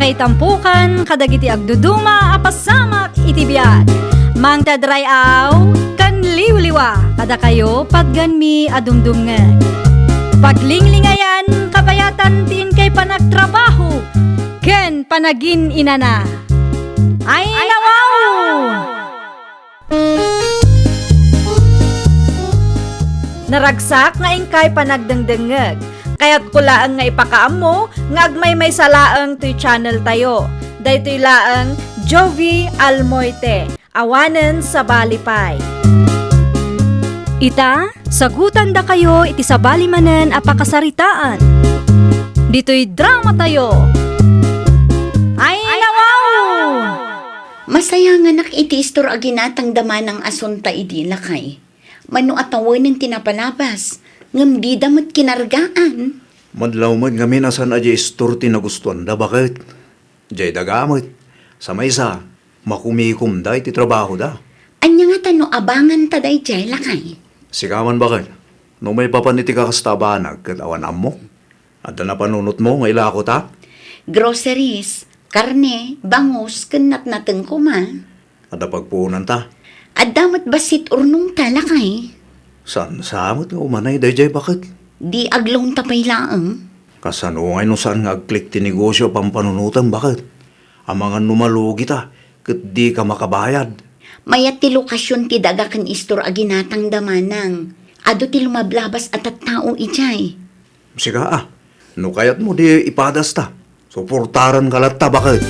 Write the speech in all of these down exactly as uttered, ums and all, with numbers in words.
Ay tampukan kadagiti agduduma a pasamak iti biag. Mangted ray-aw ken liwliwa kadakayo patgenmi a dumdumngeg. Paglinglingayan, kabayatan ti inkay panagtrabaho ken panagin-inana. Ay, nawaw! Naragsak nga inkay panagdengdengngeg. Kayatko laeng nga ipakaammo nga agmaymaysa laeng toy channel tayo. Daytoy laeng Jovi Almoite, awanen sabali pay. Ita, sagutandakayo iti sabali manen a pakasaritaan. Ditoy drama tayo. Ay, nawaw! Masayanganak iti istor a ginatang da manang asunta idi, lakay. Mano a tawenen ti napalabas, ngem dida met kinargaan. Madlaw met ngamin a saan a di istor ti nagustuanda, baket. Jay daga met. Sa maysa, makumikomda iti trabahoda. Ania ngata no abanganta dayjay, lakay? Sika man, baket. No maipapan iti kakasta a banag ket awan ammok. Adda napanunotmo nga ilakota? Groceries, karne, bangus, ken natnateng koma. Adda pagpuonanta? Adda met bassit urnongta, lakay. Saan sa met nga umanay dayjay, baket? Di agloanta pay laeng. Kasano ngay no saan nga agklik ti negosio a pampanunotem, baket? Amangan no malugita ket dika makabayad. Mayat ti lokasion ti daga ken istor a ginatangda, manang. Adu ti lumablabas a tattao idiay. Sika a, no kayatmo di ipadasta, suportaranka latta, baket.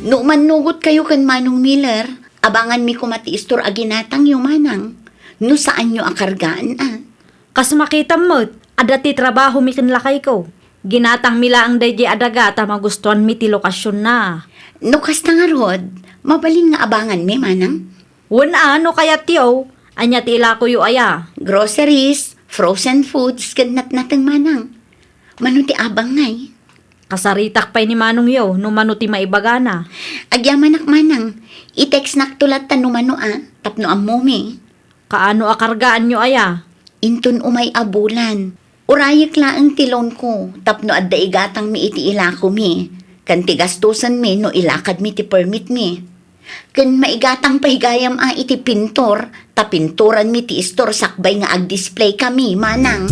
No mannugotkayo ken Manong Miller, abanganmi koma ti istor a ginatangyo, manang. No saanyo a kargaan a. Kas makitam met, adda ti trabahomi ken lakayko. Ginatangmi laeng daydiay a daga ta magustuanmi ti lokasionna. No kasta ngarud, mabalin nga abanganmi, manang? Wen a, no kayatyo, ania ti ilakoyo aya? Groceries, frozen foods, ken natnateng, manang. Mano ti abang ngay? Kasaritak pay ni manongyo no mano ti maibagana. Agyamanak, manang. I-textnakto latta no mano a, tapno ammomi. Kaano a kargaanyo aya? Inton umay a bulan, urayek laeng ti loanko tapno adda igatangmi iti ilakomi, ken ti gastusenmi no ilakadmi ti permitmi. Ken maigatang pay gayam a iti pintor, ta pintoranmi ti istor sakbay nga agdisplay kami, manang.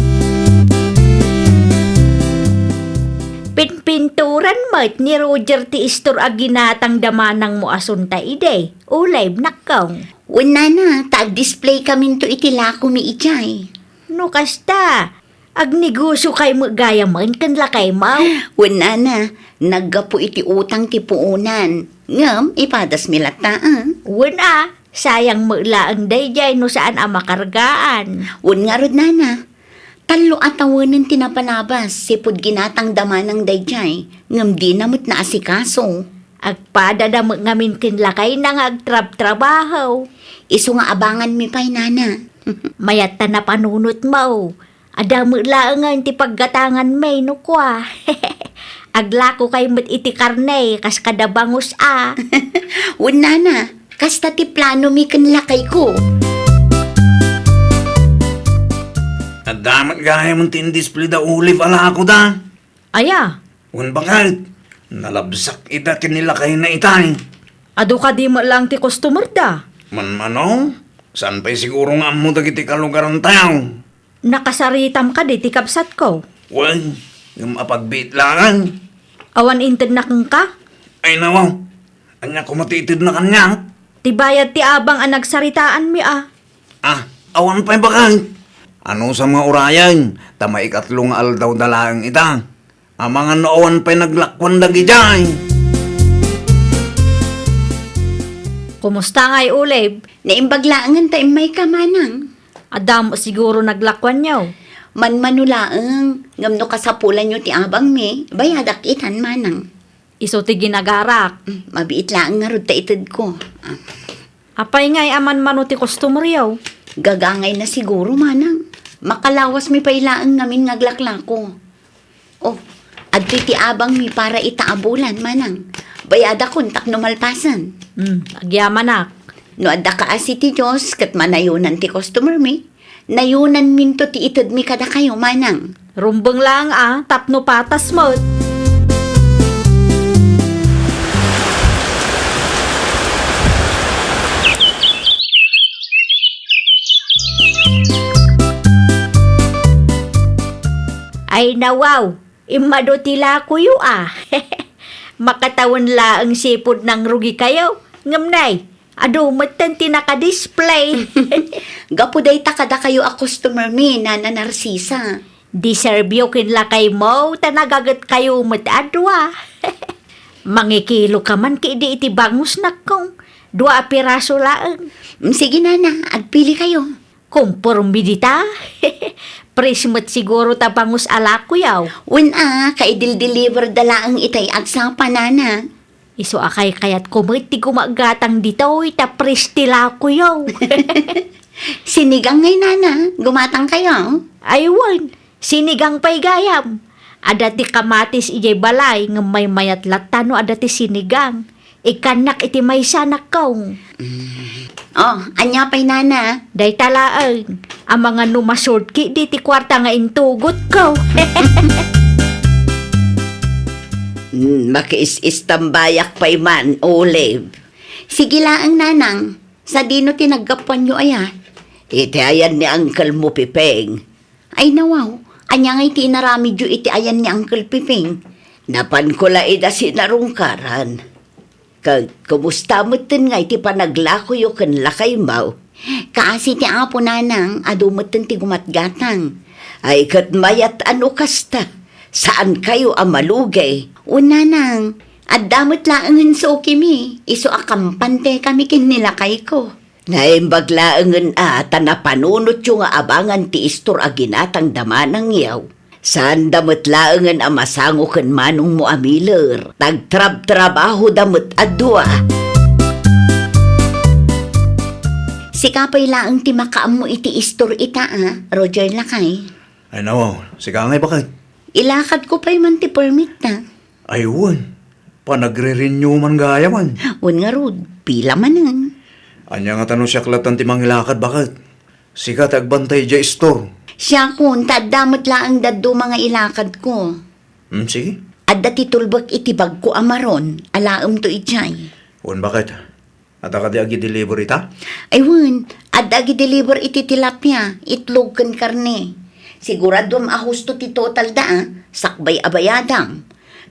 Pinpintoran met ni Roger ti istor a ginatangda manangmo asunta idi, Olive, nakkong. Wen, nana, ta agdisplay kaminto iti lakomi idiay. No kasta, agnegosio kay met gayamen ken lakaymo? Wen, nana, naggapu iti utang ti puonan. Ngem ipadasmi latta, a. Wen a, sayang met laeng daydiay no saan a makargaan. Wen ngarud, nana, tallo a tawenen ti napalabas, sipud ginatangda manang daydiay, ngem dina met naasikaso. Agpadada met ngamin ken lakayna nga agtrabtrabaho. Isu nga abanganmi pay, nana. Mayat ta napanunotmo. Adda met laengen ti paggatanganmi, no kua. Aglako kay met iti karne, kas kada bangus a. Wen, nana, kasta ti planomi ken lakayko. Adda met gayamen ti indisplay da Olive a lakoda. Aya? Wen, baket, nalabsak ida ken ni lakayna itay. Adu kadi met laeng ti customer da? Manmano, saan pay siguro nga ammo dagiti kalugarantayo? Nakasaritam kadi ti kabsatko? Wen, ngem apagbiit laeng. Awan intedna kenka? Ay, nawaw. Ania koma ti itedna kaniak? Ti bayad ti abang a nagsaritaanmi a. Ah, awan pay, baket. Anusam nga urayen, ta maikatlo nga aldaw da laeng ita. Amangan no awan pay naglakuan dagidiay. Kumusta ngay, Olive? Naimbag laengen ta immayka, manang. Adda met siguro naglakuanyo. Manmano laeng, ngem no kasapulanyo ti abangmi, bayadak itan, manang. Isu ti ginagarak. Mm, mabiit laeng ngarud ta itedko. Ah. Apay ngay a manmano ti customeryo? Gagangayna siguro, manang. Makalawasmi pay laeng ngamin nga aglaklako. Oh, adtoy ti abangmi para ita a bulan, manang. Bayadakon tapno malpasen. Hmm, agyamanak. No adda kaasi ti Dios ket manayonan ti customermi, nayonanminto ti itedmi kadakayo, manang. Rumbeng laeng a tapno patas met. Ay nawaw, immadu ti lakoyo a. Makatawen laeng sipud nangrugikayo. Ngem nay, adu metten ti nakadisplay. Gapu dayta kadakayo a customer mi, Nana Narcisa. Deserve yo ken lakaymo ta nagagetkayo met a dua. Mangikilo ka man kidi iti bangusnak kong dua a piraso laeng. Mm, sige, Nana, agpili kayo. Komporme dita. Fresh met siguro ta bangus a lakoyaw. Wen a, kaidil-deliver da laeng itay agsapa, Nana. Isu a kaykayatko met ti gumaggatang ditoy ta fresh ti lakoyo. Sinigang ngay, Nana, gumatang kayo? Ay wen, sinigang pay gayam. Adda ti kamatis idiay balay ngem maymayat latta no adda ti sinigang. Ikkannak iti maysa, nakkaw. Mm. Oh, ania pay, Nana? Dayta laeng. Amangan no ma-short kidi ti kuarta nga intugotko. Mm, makiis-istambayak pay man, Olive. Sige laeng, Nanang. Sadino ti naggapuanyo aya? Iti ayan ni Uncle mo, Piping. Ay, nawaw. Ania ngay ti inaramidyo iti ayan ni Uncle Piping? Napanko la ida sinarungkaran. Ket kumusta metten ngay ti panaglakoyo ken lakaymo? Kaasi ti Apo, Nanang, adu metten ti gumatgatang. Ay, ket mayat a no kasta, saankayo a malugi. O, Nanang, adda met laengen sukimi, isu a kampante kami ken ni lakayko. Naimbag laengen a ta napanunotyo nga abangan ti istor a ginatang da manangyo. Saanda met laengen a masango ken manongmo a Miller. Tagtrabtrabahoda met a dua. Sika pay laeng ti makaammo iti istor ita a, Roger lakay. Ay, nawaw, sika ngay baket. Ilakadko pay man ti permit ta. Ay, wen. Panagre-renew man gayam. Wen ngarud, pila manen? Ania ngata no siak lattan ti mangilakad baket? Sika ti agbantay idiay istor. Siakon, ta adda met laeng dadduma nga ilakadko. Hmm, sige. Adda ti tulbek iti bagko a maron, alaemto idiay. Wen baket. Adda kadi agi-deliver ita? Ay wen, adda agi-deliver iti tilapia, itlog ken karne. Siguraduam a husto ti totalda a, sakbay a bayadam.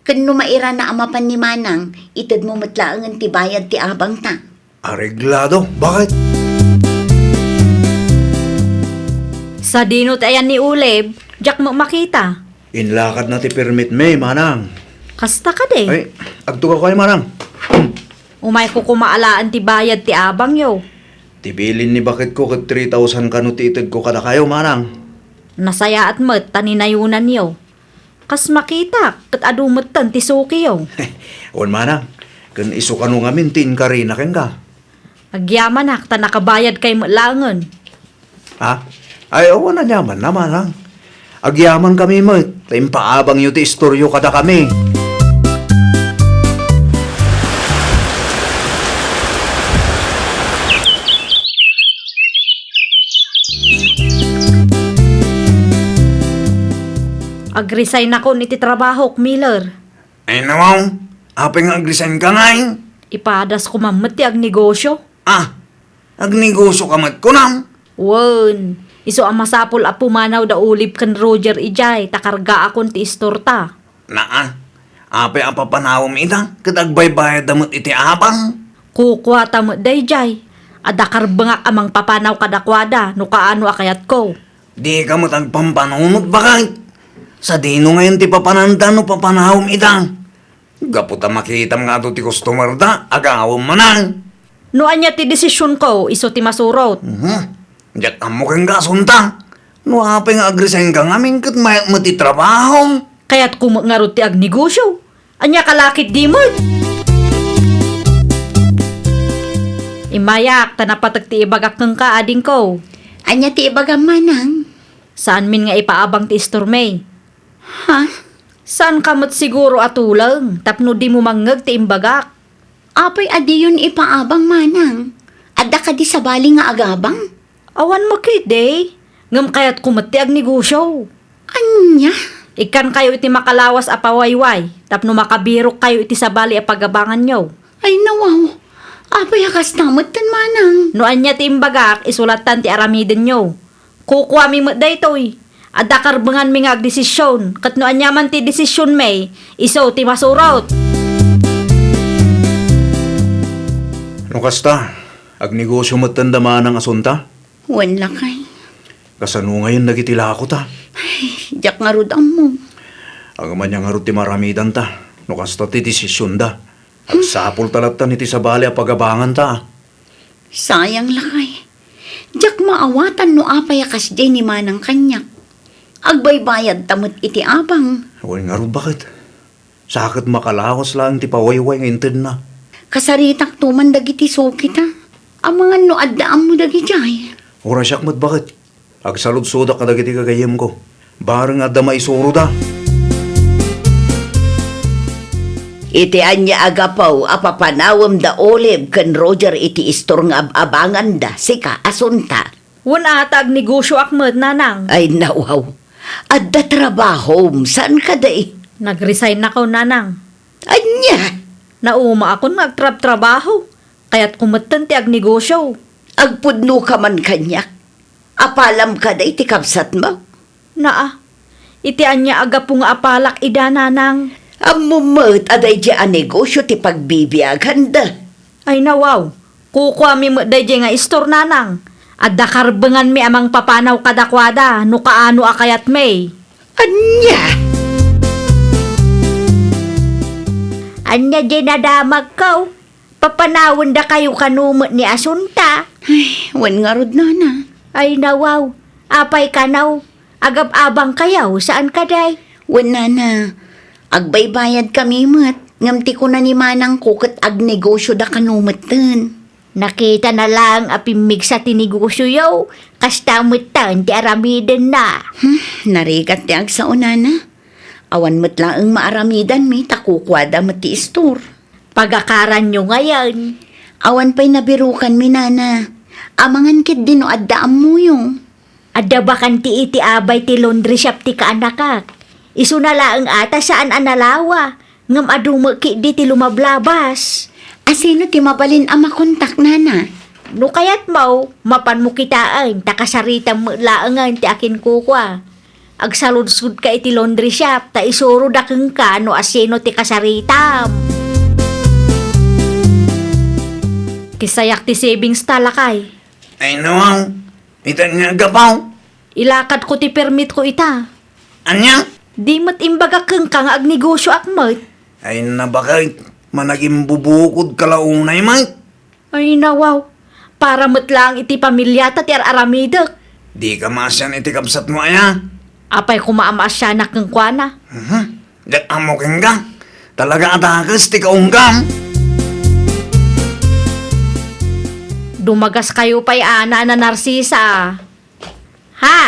Ken no mairana a mapan ni Manang, itedmo met laengen ti bayad ti abangta. Areglado, baket? Sadino ti ayan ni Olive? Diak met makita. Inlakadna ti permit mi, Manang. Kasta kadi? Ay, agtugaw kayo, Manang. Umayko koma alaen ti bayad ti abangyo. Ti bilin ni baketko ket three thousand kano ti itedko kadakayo, Manang. Nasayaat met ta ninayonanyo. Kas makitak, ket adu metten ti sukiyo. Wen, Manang, ken isu kano ngamin ti inkarina kenka. Agyamanak ta nakabayadkay met laengen. Ha? Ay, awan a yaman na, Manang. Agyamankami met ta impaabangyo ti istoryo kadakami. Agresign akon iti trabahok, Miller. Ay, nawaw, apay nga agresign ka ngay? Ipadas ko man met ti agnegosyo. Ah, agnegosyo ka met kunam? Wen, isu a masapul a pumanaw da Olive ken Roger idiay ta kargaakon ti istorta. Naa, apay a papanawem ida ket agbaybayadda met iti abang? Kukuata met daydiay. Adda karbengak a mangpapanaw kadakuada no kaano a kayatko. Dika met agpampanunot, baket. Sadino ngayon ti papananda no papanawem ida? Gapu ta makitam nga adu ti customer da, agawem manen. No ania ti desisionko, isu ti masurot. Mhm. Diak ammo ken kasunta. No apay nga agresign ka ngamin ket mayat met ti trabaho. Kayatko met ngarud ti agnegosyo. Ania ka lakit di met? Immayak, ta napatek ti ibagak kenka, adingko. Ania ti ibagam, Manang? Saanmin nga ipaabang ti istormi. Ha? Saanka met siguro a tuleng tapno dimo mangngeg ti imbagak? Apay a diyon ipaabang, Manang? Adda kadi sabali nga agabang? Awan met ketdi, ngem kayatko met ti agnegosyo. Ania? Nya? Ikkankayo iti makalawas a pawayway tapno makabirokkayo iti sabali a pagabanganyo. Ay, nawaw. Apay a kasta metten, manang? No ania ti imbagak, isulattan ti aramidenyo. Kukuami met daytoy. Adda karbenganmi nga agdesisyon, ket no aniaman ti desisyonmi, isu ti masurot. No kasta, agnegosio metten da manang Asunta? Wen, lakay. Kasano ngayen dagiti lakota? Ay, diak ngarud ammo. Agamanian ngarud ti maaramidanta, no kasta ti desisyonda. Agsapulta lattan iti sabali a pagabanganta. Sayang, lakay. Diak maawatan no apay a kasdiay ni manang kaniak. Agbaybayadta met iti abang. Wen ngarud, baket. Sa ket makalawas laeng ti pawayway nga intedna. Kasaritakto man dagiti sukita. Amangan no adda ammo dagidiay. Uray siak met, baket. Agsaludsodak kadagiti gagayyemko. Bareng adda maisuroda. Iti ania a gapu a papanawem da Olive ken Roger iti istor nga ab-abanganda, sika, Asunta? Wen a, ta agnegosioak met, nanang. Ay, nawaw. Adda trabahom, saan kadi? Nag-resign ako, nanang. Ania? Naumaakon nga agtrabtrabaho. Kayatko metten ti agnegosio. Agpudnoka man kaniak. Apalam kadi ti kabsatmo? Naa. Iti ania a gapu nga apalak ida, nanang? Ammom met a daydiay a negosio ti pagbibiaganda. Ay, nawaw. Kukuami met daydiay nga istor, nanang. Adda karbenganmi a mangpapanaw kadakuada no kaano a kayatmi. Ania? Ania diay nadamagko? Papanawendakayo kano met ni Asunta? Ay, wen ngarud, nana. Ay, nawaw. Apay kano? Agab-abangkayo, saan kadi? Wen, nana. Agbaybayadkami met, ngem ti kuna ni manangko ket agnegosioda kano metten. Nakitana laeng a pimmigsa ti negosioyo, kasta metten ti aramidenna. Hmm, narigat ti agsao, nana. Awan met laeng maaramidanmi ta kukuada met ti istor. Pagakaranyo ngayen. Awan pay nabirukanmi, nana. Amangan ketdi no adda ammoyo. Adda bakanti iti abay ti laundry shop ti kaanakak. Isuna laeng a ta saan a nalawa, ngem adu met ketdi ti lumablabas. A sino ti mabalin a makontak, nana? No kayatmo, mapanmo kitaen ta kasaritam met laengen ti akinkukua. Agsaludsodka iti laundry shop ta isuroda kenka no a sino ti kasaritam. Kisayak ti savings ta, lakay. Ay, nawaw. Ita nga gapaw. Ilakadko ti permitko ita. Ania? Di met imbagak kenka nga agnegosioak met. Ay, nabakit. Managimbubukodka la unay met. Ay, nawaw. Para met laeng iti pamiliata ti ar-aramidek. Dika maasian iti kabsatmo aya? Apay koma a maasianak kenkuana? Mhm. Diak ammo kenka. Talaga a dakes ti kaunggam. Dumagas kayo pay a, Nana Narcisa. Ha?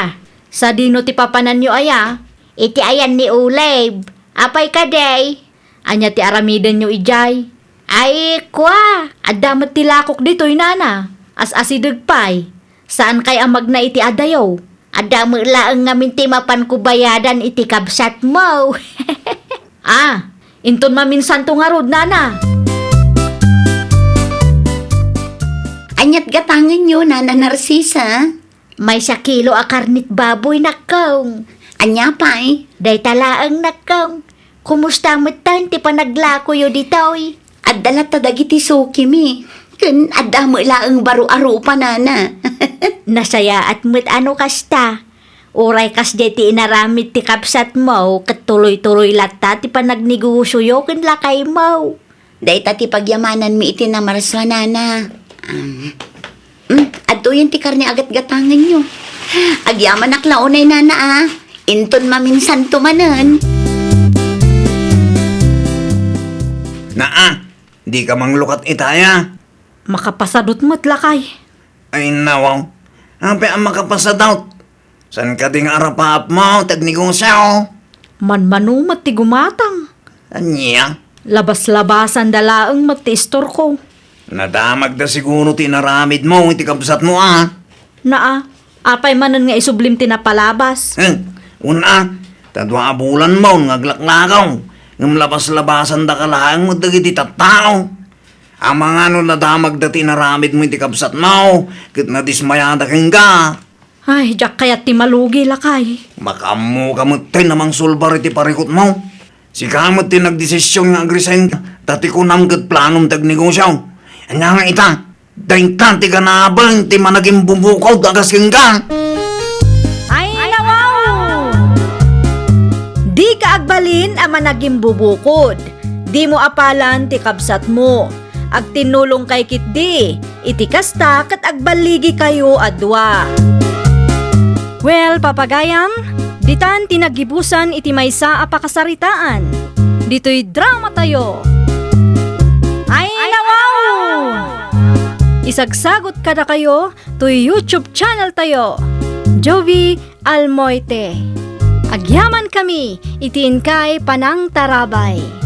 Sadino ti papananyo aya? Iti ayan ni Olive. Apay kadi? Ania ti aramidenyo idiay? Ay, kua, adda met ti lakok ditoy, nana. As-asideg pay. Saankay a magna iti adayo? Adda met laeng ngamin ti mapanko bayadan iti kabsatmo. Ah, inton maminsanto ngarud, nana. Aniat gatangenyo, Nana Narcisa? Maysa kilo a karnit baboy, nakkong. Ania pay? Dayta laeng, nakkong. Kumusta metten ti panaglakoyo ditoy? Adda latta dagiti sukimi. Ken adda met laeng baro a rupa, nana. Nasayaat met a no kasta. Uray kasdiay ti inaramid ti kabsatmo, ket tuloy-tuloy latta ti panagnegosioyo ken lakaymo. Dayta ti pagyamananmi iti namarsua, nana. Um, mm, adtoyen ti karne a gatgatangenyo. Agyamanak la unay, nana, a. Inton maminsanto manen. Naa, dika manglukat itaya. Makapasadut met, lakay. Ay, nawaw. Apay a makapasadut? Saan kadi nga arapaapmo ti agnegosio? Manmano met ti gumatang. Ania? Labas-labasanda laeng met ti istorko. Nadamagda siguro ti inaramidmo iti kabsatmo, a? Naa, apay manen nga isublim ti napalabas? Eh, una, Ta dua a bulanmon nga aglaklakaw, ngem labas-labasandaka laeng met dagiti tattao. Amangan no nadamagda ti inaramidmo iti kabsatmo, ket nadismayada kenka. Ay, diak kayat ti malugi, lakay. Makaammoka met ti namangsulbar iti parikutmo. Sika met ti nagdesisyon nga agresign, ta ti kunam ket planom ti agnegosio. Ania nga ita? Dayta ti ganaben ti managimbubukaw a kas kenka. Ay, nawaw! Dika agbalin a managimbubukod. Dimo apalan ti kabsatmo. Agtinnulongkay ketdi. Iti kasta ket agballigikayo a dua. Well, papagayam, ditan ti naggibusan iti maysa a pakasaritaan. Ditoy dramatayo. Ay, nawaw! Isagsagot kadakayo toy YouTube channel tayo, Jovi Almoite. Agyamankami iti inkay panangtarabay.